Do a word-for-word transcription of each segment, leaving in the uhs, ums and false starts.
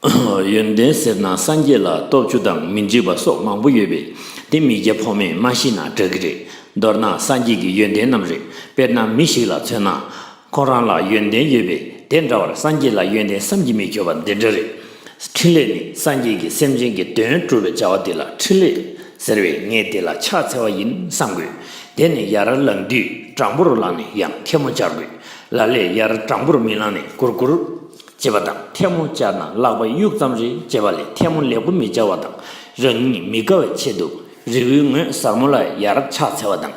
ཡོན་ཏན་ཟེར་ན་སངས་རྒྱས་ལ་སྟོབས་བཅུ་དང་མི་འཇིགས་པ་སོགས་མང་པོ་ཡོད་པས། དེ་མི་སྐྱ་ཕོ་མོས་མ་ཤེས་ན་དྲག་གི་རེད། མདོར་ན་སངས་རྒྱས་ཀྱི་ཡོན་ཏན་རྣམས་རེད། དཔེར་ན་མི་ཞིག་ལ་མཚོན་ན། ཁོ་རང་ལ་ཡོན་ཏན་ཡོད་པས། དེ་འདྲ་བར་སངས་རྒྱས་ལ་ཡོན་ཏན་བསམ་གྱིས་མི་ཁྱབ་པ་འདི་འདྲ་རེད། འཕྲིན་ལས་ནི་སངས་རྒྱས་ཀྱིས་སེམས་ཅན་གྱི་དོན་སྒྲུབ་པའི་བྱ་བ་དེ་ལ་འཕྲིན་ལས་ཟེར་བས། ངས་དེ་ལ་ཕྱག་འཚལ་བ་ཡིན་བསམ་དགོས། དེ་ནི་ཡར་ལངས་དུས་དྲང་པོར་ལངས་ནས་ཡང་ཐལ་མོ་སྦྱར་དགོས། ལ་ལས་ཡར་དྲང་པོར་མི་ལངས་ནས་གུར་གུར་བྱེད་པ་དང་། ཐལ་མོ་སྦྱར་ན་ལག་པ་གཡུག་ཙམ་རེ་བྱེད་པ་ལས་ཐལ་མོ་ལེགས་པོ་མི་སྦྱར་བ་དང་། རང་ཉིད་མི་དགའ་བའི་ཆེད་དུ་རི་བོའི་ངོས་གཟར་མོ་ལ་ཡར་ཕྱག་འཚལ་བ་དང་།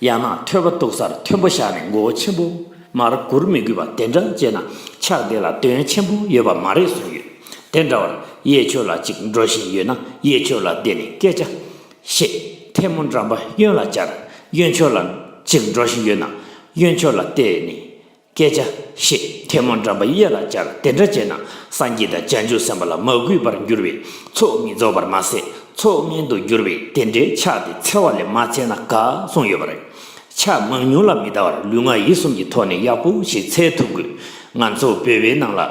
ཡང་ན་ཐོད་པ་གཏུགས་སར་མཐོན་པོ་བཞག་ནས་མགོ་བོ་ཆེན་པོ་མར་སྒུར་མི་དགོས་པ་དེ་འདྲ་བྱས་ན་ཕྱག་དེ་ལ་དོན་ཆེན་པོ་ཡོད་པ་མ་རེད་གསུངས་ཡོད། དེ་འདྲ་བར་གཡས་ཕྱོགས་ལ་ཅིག་འགྲོ་བཞིན་ཡོད་ན་གཡས་ཕྱོགས་ལ་བལྟས་ནས་སྐད་ཆ་བཤད། ཐལ་མོ་འགྲམ་པ་གཡོན་ལ་སྦྱར། གཡོན་ཕྱོགས་ལ་ཅིག་འགྲོ་བཞིན་ཡོད་ན་གཡོན་ཕྱོགས་ལ་བལྟས་ནས་སྐད་ཆ་བཤད། ཐལ་མོ་འགྲམ་པ་གཡས་ལ་སྦྱར། དེ་འདྲ་བྱས་ན་སངས་རྒྱས་དང་བྱང་ཆུབ་སེམས་དཔའ་ལ་མ་གུས་པར་འགྱུར་བས། ཚོགས་མི་རྫོགས་པར་མ་ཟད་ཚོགས་ངན་དུ་འགྱུར་བས། དེ་འདྲའི་ཕྱག་དེ་འཚལ་བ་ལས་མ་འཚལ་ན་དགའ་གསུངས་ཡོད་པ་རེད། ཕྱག་མང་ཉུང་ལ་མི་ལྟ་བར་ལུས་ངག་ཡིད་གསུམ་གྱི་ཐོག་ནས་ཡག་པོ་ཞིག་འཚལ་ཐུབ་དགོས། ང་ཚོ་བོད་པའི་ནང་ལ།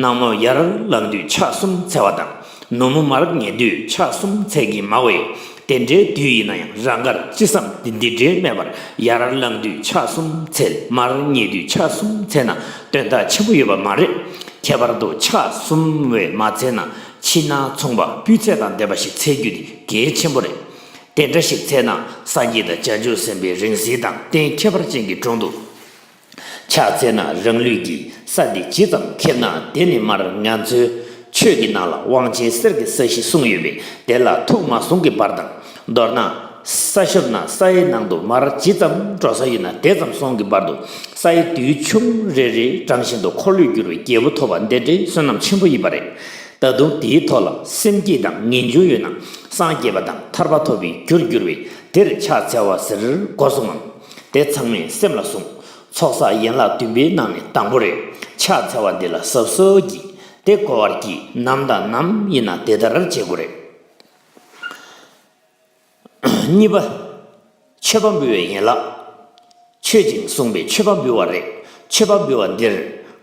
ནངས་མོ་ཡར་ལངས་དུས་ཕྱག་གསུམ་འཚལ་བ་དང་། ནུབ་མོ་མར་ཉལ་དུས་ཕྱག་གསུམ་འཚལ་གྱིན་མ་འོས། དེ་འདྲའི་དུས་ཡིན་ན་ཡང་རང་དགར་ཅི་བསམ་དེ་འདི་འདྲའི་མེད་པར་ཡར་ལངས་དུས་ཕྱག་གསུམ་འཚལ། མར་ཉལ་དུས་ཕྱག་གསུམ་འཚལ་ན་དོན་དག་ཆེན་པོ་ཡོད་པ་མ་རེད། ཁྱད་པར་དུ་ཕྱག་གསུམ་བས་མ་འཚལ་ན་ཕྱི་ནང་མཚུངས་པ་སྤུས་ཚད་དང་ལྡན་པ་ཞིག་འཚལ་རྒྱུ་དེ་གལ་ཆེན་པོ་རེད། དེ་འདྲ་ཞིག་འཚལ་ན་སངས་རྒྱས་དང་བྱང་ཆུབ་སེམས་དཔའི་རིང་བསྲེལ་དང་རྟེན་ཁྱད་པར་ཅན་གྱི་དྲུང་དུ། ཕྱག་འཚལ་ན་རང་ལུས་ཀྱི་ས་འདི་ཇི་ཙམ་ཁེབས་ན་དེ་ནི་མར་ང་ཚོའི་ཆོས་ཀྱི་ནང་ལ་དབང་ཆེན་གསེར་གྱི་ས་གཞི་གསུངས་ཡོད་པས། དེ་ལ་ཐུགས་མ་བཟུང་གི་བར་དང་། མདོར་ན་ས་ཤོར་ན་ས་ཡི་ནང་དུ་མར་ཇི་ཙམ་འགྲོ་ས་ཡོད་ན་དེ་ཙམ་སོང་གི་བར་དུ་ས་ཡི་རྡུལ་ཆུང་རེ་རེ་གྲངས་བཞིན་དུ་འཁོར་ལོས་སྒྱུར་བའི་རྒྱལ་པོ་ཐོབ་པ་འདི་འདྲའི་བསོད་ནམས་ཆེན་པོ་ཡིན་པ་རེད། ད་དུང་དེའི་ཐོག་ལ་སེམས་བསྐྱེད་དང་ངེས་འབྱུང་ཡོད་ན་སངས་རྒྱས་པ་དང་ཐར་པ་ཐོབ་པའི་རྒྱུར་འགྱུར་བས་དེར་ཕྱག་འཚལ་བ་ཟེར་གོ་གསུངས་ངམ། དེ་ཚང་མས་སེམས་ལ་ཟུངས། ཚོགས་བསགས་ཡན་ལག་བདུན་པའི་ནང་ནས་དང་པོ་རེད། ཕྱག་འཚལ་བ་འདི་ལ་གཟབ་གཟབ་གྱིས་དེ་གོ་བར་གྱིས། ནམ་དང་ནམ་ཡིན་ན་དེ་ལྟར་བྱེད་དགོས་རེད། གཉིས་པ། མཆོད་པ་འབུལ་བའི་ཡན་ལག་ཆོས་ཅན་གསུངས་པའི་མཆོད་པ་འབུལ་བ་རེད། མཆོད་པ་འབུལ་བ་འདིར་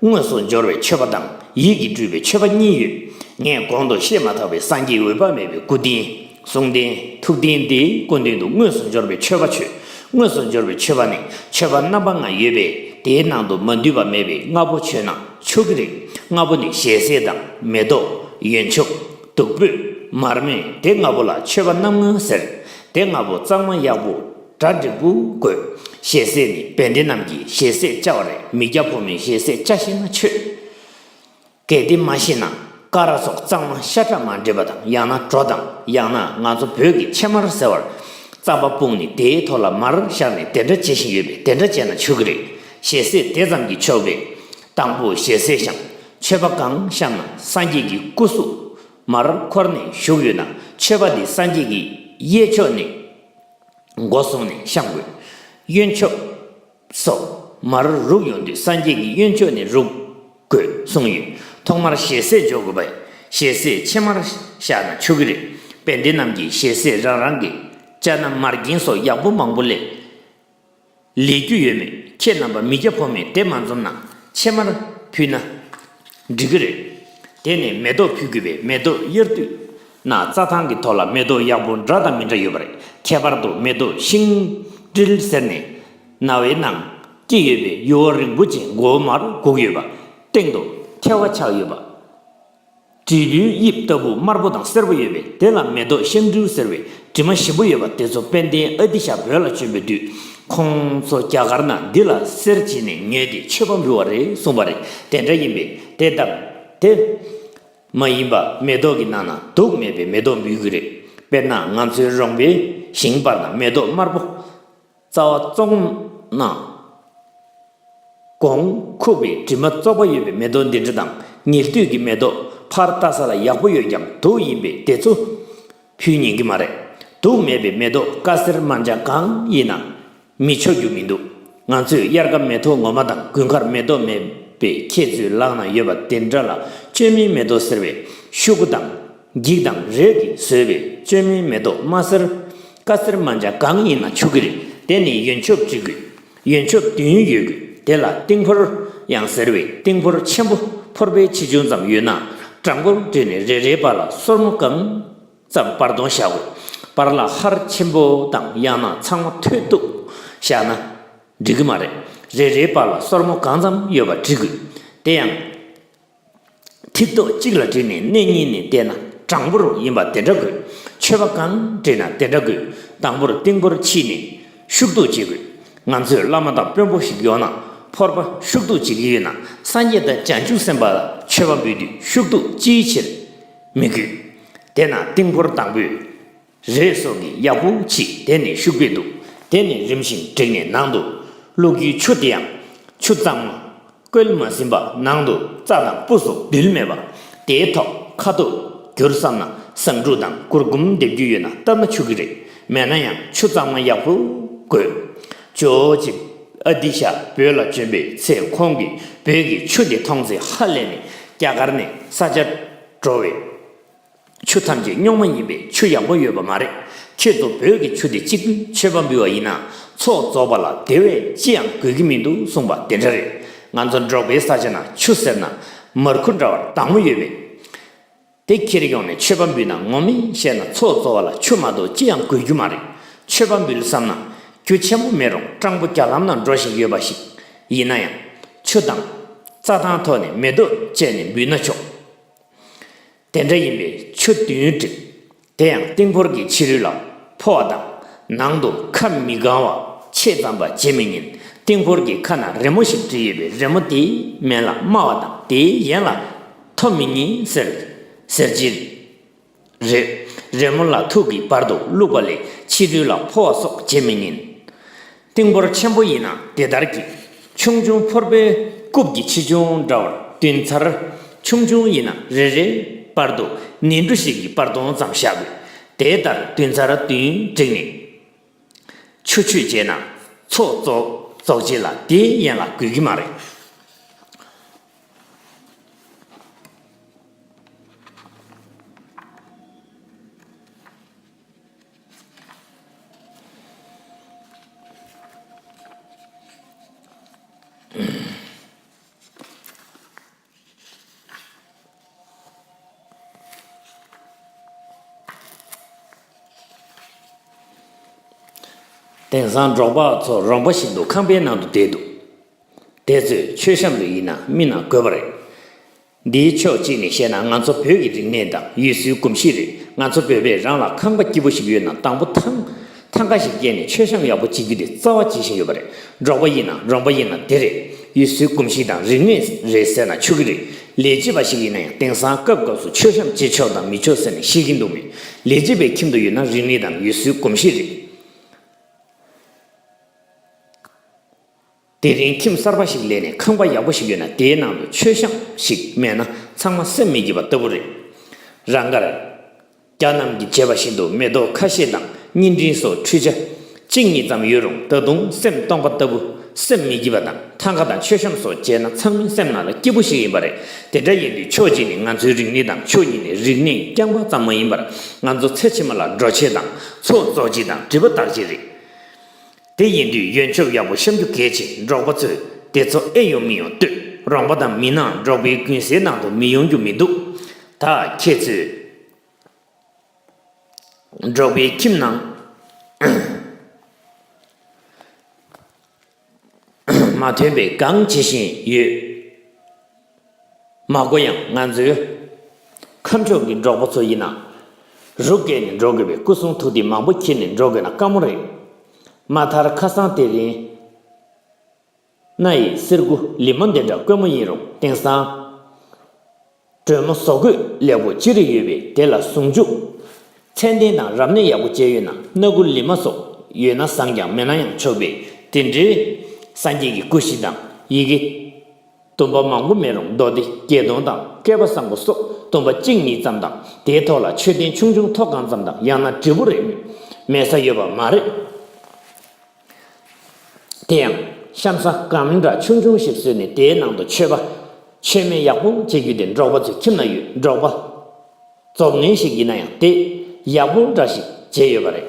དངོས་སུ་འབྱོར་བའི་མཆོད་པ་དང་ཡིད་ཀྱིས་སྤྲུལ་པའི་མཆོད་པ་གཉིས་ཡོད། ངས་གོང་དུ་བཤད་མ་ཐག་པའི་སངས་རྒྱས་འོད་དཔག་མེད་པའི་སྐུ་རྟེན། གསུང་རྟེན། ཐུགས་རྟེན་དེའི་སྐུ་མདུན་དུ་དངོས་སུ་འབྱོར་བའི་མཆོད་པ་མཆོད། དངོས་སུ་འབྱོར་བའི་མཆོད་པ་ནི་མཆོད་པ་རྣམ་པ་ལྔ་ཡོད་པས་དེའི་ནང་དུ་མ་འདུས་པ་མེད་པས་ལྔ་པོ་མཆོད་ན་ཆོག་གི་རེད། ལྔ་པོ་ནི་ཞལ་ཟས་དང་མེ་ཏོག་ཡོན་ཆབ། བདུག་སྤོས། མར་མེ། དེ་ལྔ་པོ་ལ་མཆོད་པ་རྣམ་ལྔ་ཟེར། དེ་ལྔ་པོ་གཙང་མ་ཡག་པོ་གྲ་འགྲིག་པོ་དགོས། ཞལ་ཟས་ནི་དཔལ་ལྡན་རྣམས་ཀྱིས་ཞལ་ཟས་བཅའ་བ་རེད། མི་སྐྱ་ཕོ་མོས་ཞལ་ཟས་བཅའ་ཤེས་ན་མཆོད། གལ་ཏེ་མ་ཤེས་ན་ཀ་ར་སོགས་གཙང་མ་ཤ་ཁྲག་མ་འདྲེས་པ་དང་། ཡང་ན་གྲོ་དང་། ཡང་ན་ང་ཚོ་བོད་ཀྱི་ཕྱེ་མར་ཟེར་བར་རྩམ་པ་སྤུངས་ནས་དེའི་ཐོག་ལ་མར་བཞག་ནས་དེ་འདྲ་བྱེད་བཞིན་ཡོད་པས་དེ་འདྲ་བྱས་ན་ཆོག་གི་རེད། ཞལ་ཟས་དེ་ཙམ་གྱིས་ཆོག་པས་དང་པོ་ཞལ་ཟས་བཤམས། མཆོད་པ་གང་བཤམས་ན་སངས་རྒྱས་ཀྱི་སྐུ་གཟུགས་མར་འཁོར་ནས་བཞུགས་ཡོད་ན་མཆོད་པ་འདི་སངས་རྒྱས་ཀྱི་གཡས་ཕྱོགས་ནས་སྒོ་བཟུང་ནས་བཤམས་དགོས། གཡོན་ཕྱོགས་སོགས་མར་རུབ་ཡོང་དུས་སངས་རྒྱས་ཀྱི་གཡོན་ཕྱོགས་ནས་རུབ་དགོས་གསུངས་ཡོད། ཐོག་མར་ཞལ་ཟས་འཇོག་དགོས་པས་ཞལ་ཟས་ཕྱེ་མར་བཞག་ན་ཆོག་གི་རེད། དཔལ་ལྡན་རྣམས་ཀྱིས་ཞལ་ཟས་རང་རང་གི་ཅ་ན་མར་རྒྱན་སོགས་ཡག་པོ་མང་པོ་ལས། ལས་རྒྱུ་ཡོད་མེད་ཁྱེད་རྣམ་པ་མི་སྐྱ་ཕོ་མོས་དེ་མ་འཛོམས་ན་ཕྱེ་མར་ཕུལ་ན་འགྲིག་གི་རེད། དེ་ནས་མེ་ཏོག་ཕུལ་དགོས་པས་མེ་ཏོག་དབྱར་དུས་ན་རྩྭ་ཐང་གི་ཐོག་ལ་མེ་ཏོག་ཡག་པོ་འདྲ་དང་མི་འདྲ་ཡོད་པ་རེད། ཁྱད་པར་དུ་མེ་ཏོག་ཤིང་དྲིལ་ཟེར་ནས་ན་བའི་ནང་སྐྱེས་ཡོད་པའི་ཡུ་བ་རིང་པོ་ཅན་མགོ་བོ་མར་སྒུག་ཡོད་པ། སྟེང་དུ་ཐལ་བ་ཆགས་ཡོད་པ། དྲིལ་བུའི་དབྱིབས་ལྟ་བུ་དམར་པོ་དང་སེར་པོ་ཡོད་པས་དེ་ལ་མེ་ཏོག་ཤིང་དྲིལ་ཟེར་བའི་དྲི་མ་ཞིམ་པོ་ཡོད་པ་དེ་ཚོ་དཔལ་ལྡན་ཨ་ཏི་ཤ་བོད་ལ་བྱོན་པའི་དུས་ཁོང་ཚོ་རྒྱ་གར་ན་འདི་ལ་གསེར་བྱིན་ནས་ཉོས་ཏེ་མཆོད་པ་འབུལ་བ་རེད་གསུངས་པ་རེད། དེ་འདྲ་ཡིན་པས་དེ་ལྟར་དེ་མ་ཡིན་པ་མེ་ཏོག་གི་ནང་ན་དུག་མེད་པའི་མེ་ཏོག་འབུལ་གྱི་རེད། དཔེར་ན་ང་ཚོའི་རོང་པའི་ཞིང་པ་ན་མེ་ཏོག་དམར་པོ། རྩ་བ་བཙོག་ན། གོང་ཁུག་པའི་དྲི་མ་བཙོག་པ་ཡོད་པའི་མེ་ཏོག་འདི་འདྲ་དང་ཉེ་དུས་ཀྱི་མེ་ཏོག་ཕར་ལྟ་ས་ལ་ཡག་པོ་ཡོད་ཀྱང་དུག་ཡིན་པས་དེ་ཚོ་ཕུལ་ཉན་གྱི་མ་རེད། དུག་མེད་པའི་མེ་ཏོག་ཀ་སེར་དམར་ལྗང་གང་ཡིན་ན་མི་ཆོག་རྒྱུ་མི་འདུག་ང་ཚོས་དབྱར་ཁ་མེ་ཏོག་ངོ་མ་དང་དགུན་ཁར་མེ་ཏོག་མེད་པའི་ཁྱེད་ཚོའི་ལག་ན་ཡོད་པ་དེ་འདྲ་ལ་བཅོས་མིན་མེ་ཏོག་ཟེར་བའི་ཤོག་གུ་དང་འགྱིག་དང་རས་ཀྱིས་བཟོས་པའི་བཅོས་མིན་མེ་ཏོག་དམར་སེར་ཀ་སེར་དམར་ལྗང་གང་ཡིན་ན་ཆོག་གི་རེད། དེ་ནི་ཡོན་ཆབ་བྲི་དགོས། ཡོན་ཆབ་བདུན་ཡོད་དགོས། དེ་ལ་ཏིང་ཕོར་ཡང་ཟེར་བའི་ཏིང་ཕོར་ཆེན་པོ་ཕོར་པའི་ཆེ་ཆུང་ཙམ་ཡོད་ན་ གྲངས་འབོར་བྲིས་ནས་རེ་རེའི་བར་ལ་སོར་མོ་གང་ཙམ་བར་སྟོང་བཞག་དགོས། བར་ལ་ཧར་ཆེན་པོ་དང་ཡང་ན་ཚང་མ་ཐོད་གཏུགས་བཞག་ན་འགྲིག་གི་མ་རེད། རེ་རེའི་བར་ལ་སོར་མོ་གང་ཙམ་ཡོད་པ་བྲི་དགོས། དེ་ཡང་ཐིག་ཐོག་གཅིག་ལ་བྲིས་ནས་སྣེ་གཉིས་ནས་བལྟས་ན་གྲངས་འབོར་ཡིན་པ་དེ་འདྲ་དགོས། མཆོད་པ་གང་བྲིས་ན་དེ་འདྲ་དགོས། དང་པོར་ཏིང་ཕོར་ཕྱིས་ནས་ཤུགས་གཏུགས་བྱེད་དགོས། ང་ཚོས་བླ་མ་དང་དཔོན་པོ་ཞིག་ཡོང་ན་ཕོར་པ་ཤུགས་གཏུགས་བྱེད་ཀྱི་ཡོད་ན། སངས་རྒྱས་དང་བྱང་ཆུབ་སེམས་དཔའ་ལ་མཆོད་པ་འབུལ་དུས་ཤུགས་གཏུགས་ཅིའི་ཕྱིར་མི་དགོས། དེས་ན་ཏིང་ཕོར་དང་པོས་རས་སོགས་ཀྱིས་ཡག་པོ་ཕྱིས། དེ་ནས་ཤུག་པས་བདུག། དེ་ནས་རིམ་བཞིན་བསྒྲིགས་ནས་ནང་དུ་བླུག་རྒྱུའི་ཆུ་དེ་ཡང་ཆུ་གཙང་མ་བསྐོལ་མ་ཟིན་པ། ནང་དུ་རྩྭ་དང་སྤུ་སོགས་རྡུལ་མེད་པ། དེའི་ཐོག་ཁ་དོག་བསྒྱུར་བསམ་ན་བཟང་དྲུག་དང་གུར་གུམ་འདེབས་རྒྱུ་ཡོད་ན་བཏབ་ན་ཆོག་གི་རེད། མེད་ན་ཡང་ཆུ་གཙང་མ་ཡག་པོ་དགོས། ཇོ་བོ་རྗེ་ཨ་ཏི་ཤ་བོད་ལ་བྱོན་པའི་ཚེ་ཁོང་གིས་བོད་ཀྱི་ཆུ་དེ་མཐོང་ཚེ་ཧ་ལས་ནས་རྒྱ་གར་ནས་ས་སྐྱར་འགྲོ་བའི་ཆུ་ཐམས་ཅད་རྙོག་མ་ཡིན་པས་ཆུ་ཡག་པོ་ཡོད་པ་མ་རེད། ཁྱེད་ཚོ་བོད་ཀྱི་ཆུ་དེ་གཅིག་པུས་མཆོད་པ་འབུལ་བ་ཡིན་ན་ཚོགས་རྫོགས་པ་ལ་དེ་བས་ཅི་ཡང་དགོས་ཀྱི་མི་འདུག་གསུངས་པ་དེ་འདྲ་རེད། ང་ཚོ་འབྲོག་པའི་ས་ཆ་ན་ཆུ་ཟེར་ན་མར་ཁུ་འདྲ་བར་དྭངས་མོ་ཡོད་པས། དེ་ཁྱེར་ཡོང་ནས་མཆོད་པ་འབུལ་ན་ངོ་མས་བཤད་ན་ཚོགས་རྫོགས་པ་ལ་ཆུ་མ་གཏོགས་ཅི་ཡང་དགོས་རྒྱུ་མ་རེད། མཆོད་པ་འབུལ་བསམ་ན་རྒྱུ་ཆེན་པོ་མེད་རུང་སྤྲང་པོ་རྒྱ་ལམ་ན་འགྲོ་བཞིན་ཡོད་པ་ཞིག་ཡིན་ན་ཡང་ཆུ་དང་རྩྭ་ཐང་ཐོག་ནས་མེ་ཏོག་བཅད་ནས་འབུལ་ན་ཆོག། དེ་འདྲ་ཡིན་པས་ཆུ་བདུན་བསྒྲིགས། དེ་ཡང་ཏིང་ཕོར་གྱི་ཕྱི་རོལ་ལ་ཕོ་བ་དང་ནང་དུ་ཁ་མི་གང་བ་ཕྱེད་ཙམ་པ་བྱེད་མི་ཉན། ཏིང་ཕོར་གྱི་ཁ་ན་རི་མོ་ཞིག་བྲིས་ཡོད་པས་རི་མོ་དེའི་མན་ལ་སྨྲ་བ་དང་དེའི་ཡན་ལ་མཐོ་མི་ཉན་ཟེར་ཟེར་གྱི་རེད། རི་མོ་ལ་ཐུག་གི་བར་དུ་བླུགས་པ་ལས་ཕྱི་རོལ་ལ་ཕོ་བ་སོགས་བྱེད་མི་ཉན། ཏིང་ཕོར་ཆེན་པོ་ཡིན་ན་དེ་ལྟར་གྱི། ཆུང་ཆུང་ཕོར་པའི་རྐུབ་ཀྱི་ཆེ་ཆུང་འདྲ་བར་བདུན་ཚར། ཆུང་ཆུང་ཡིན་ན་རེ་རེའི་བར་དུ་ནས་འབྲུ་ཞིག་གི་བར་སྟོང་ཙམ་བཞག་དགོས། དེ་ལྟར་བདུན་ཚར་བདུན་བསྒྲིགས་ནས་ཆུ་མཆོད་བྱས་ན་ཚོགས་རྫོགས་རྫོགས་རྗེས་ལ་དེའི་ཡན་ལག་དགོས་ཀྱི་མ་རེད། དེང་སང་འབྲོག་པ་ཚོ་རོང་པ་ཞིག་ཏུ་ཁང་པའི་ནང་དུ་བསྡད་འདུག། དེ་ཚོས་མཆོད་བཤམས་དུ་ཡིན་ན་མི་ན་དགོས་པ་རེད། འདིའི་ཕྱོགས་གཅིག་ནས་བཤད་ན་ང་ཚོ་བོད་ཀྱི་རིག་གནས་དང་ཡུལ་སྲོལ་གོམས་གཤིས་རེད། ང་ཚོ་བོད་པས་རང་ལ་ཁང་པ་སྐྱིད་པོ་ཞིག་ཡོད་ན་དང་པོ་ཐང་ཐང་ཀ་ཞིག་བསྐྱལ་ནས་མཆོད་བཤམས་ཡག་པོ་བྱེད་རྒྱུ་དེ་རྩ་བ་བྱེད་བཞིན་ཡོད་པ་རེད། འབྲོག་པ་ཡིན་ན་རོང་པ་ཡིན་ན་དེ་རེད། ཡུལ་སྲོལ་གོམས་གཤིས་དང་རིག་གནས་རེད་ཟེར་ན་ཆོག་གི་རེད། ལས་བྱེད་པ་ཞིག་ཡིན་ན་ཡང་དེང་སང་སྐབས་སྐབས་སུ་མཆོད་བཤམས་བྱེད་ཆོག་དང་མི་ཆོག་ཟེར་ནས་བཤད་ཀྱིན་འདུག་མོད། ལས་བྱེད་པའི་ཁྱིམ་དུ་ཡོད་ན་རིག་གནས་དང་ཡུལ་སྲོལ་གོམས་གཤིས་རེད། དེ་རིང་ཁྱིམ་གསར་པ་ཞིག་སླེབས་ནས་ཁང་པ་ཡག་པོ་ཞིག་ཡོད་ན་དེའི་ནང་དུ་མཆོད་བཤམས་ཤིག་མེད་ན་ཚང་མ་སེམས་མི་སྐྱིད་པ་ལྟ་བུ་རེད། རང་དགར། རྒྱ་རྣམས་ཀྱིས་བྱས་པ་བཞིན་དུ་མེ་ཏོག་ཁ་ཤས་དང་བརྙན་འཕྲིན་སོགས་འཕྲུལ་ཆ་གཅིག་གཉིས་ཙམ་ཡོད་རུང་ད་དུང་སེམས་སྟོང་པ་ལྟ་བུ་སེམས་མི་སྐྱིད་པ་དང་ཐང་ཀ་དང་མཆོད་བཤམས་སོགས་བྱས་ན་ཚང་མའི་སེམས་ནང་ལ་སྐྱིད་པོ་ཞིག་ཡིན་པ་རེད། དེ་འདྲ་ཡིན་དུས་ཕྱོགས་གཅིག་ནས་ང་ཚོའི་རིག་གནས་དང་ཕྱོགས་གཉིས་ནས་རིག་གནས་རྐྱང་པ་ཙམ་མ་ཡིན་པར་ང་ཚོ་ཚེ་ཕྱི་མ་ལ་འགྲོ་བྱེད་དང་ཚོགས་རྫོགས་བྱེད་དང་སྒྲིབ་པ་དག་བྱེད་རེད། དེ་ཡིན་དུས་ཡོན་ཆབ་ཡག་པོ་བཤམས་རྒྱུ་གལ་ཆེ། འབྲོག་པ་ཚོས་དེ་ཚོ་ཨེ་ཡོང་མི་ཡོང་ལྟོས། རོང་པ་དང་མི་ནག་འབྲོག་པའི་གུན་གསལ་ནང་དུ་མི་ཡོང་རྒྱུ་མི་འདུག། ད་ཁྱེད་ཚོས་འབྲོག་པའི་ཁྱིམ་ནང་མ་ཐོན་པའི་སྒང་བྱེད་བཞིན་ཡོད། མ་གོ་ཡང་ང་ཚོའི་ཁམས་ཕྱོགས་ཀྱི་འབྲོག་པ་ཚོ་ཡིན་ན། རུ་བརྒལ་ནས་འགྲོ་དགོས་པའི་སྐུ་གསུང་ཐུགས་ཏེ་མང་པོ་ཁྱེར་ནས་འགྲོ་དགོས་ན་དཀའ་མོ་རེད། མ་མཐར་ཁ་སང་དེ་རིང་སྣ་ཡི་གསེར་སྐུ་ལི་མ་འདི་འདྲ་དཀོན་མོ་ཡིན་རུང་དེང་སང་། སྒྲོལ་མ་བཟོ་བཀོད་ལེགས་པོ་ཅི་རིགས་ཡོད་པས་དེ་ལ་ཟུང་འཇུག་ཚད་ལྡན་དང་རབ་གནས་ཡག་པོ་བྱས་ཡོད་ན་སྣ་སྐུ་ལི་མ་སོགས་ཡོད་ན་བཟང་ཀྱང་མེད་ན་ཡང་ཆོག་པས་དེ་འདྲའི་སངས་རྒྱས་ཀྱི་སྐུ་བཞི་དང་ཡི་གེ། དུམ་པ་མང་པོ་མེད་རུང་མདོ་སྡེ་བརྒྱད་སྟོང་དང་བསྐལ་པ་བཟང་པོ་སོགས་དུམ་པ་གཅིག་གཉིས་ཙམ་དང་དེའི་ཐོག་ལ་མཆོད་རྟེན་ཆུང་ཆུང་ཐོག་ཁང་ཙམ་དང་ཡང་ན་བྲིས་པོ་རེ་མེད་ས་ཡོད་པ་མ་རེད། དེ་ཡང་བཤམས་ས་སྒམ་འདྲ་ཆུང་ཆུང་ཞིག་བཟོས་ནས་དེའི་ནང་དུ་མཆོད་པ་མཆོད་མེ་ཡག་པོ་བྱེད་རྒྱུ་དེ་འབྲོག་པ་ཚོའི་ཁྱིམ་ན་ཡོད། འབྲོག་པ་རྫོགས་ངན་ཞིག་ཡིན་ན་ཡང་དེ་ཡག་པོ་འདྲ་ཞིག་བྱས་ཡོད་པ་རེད།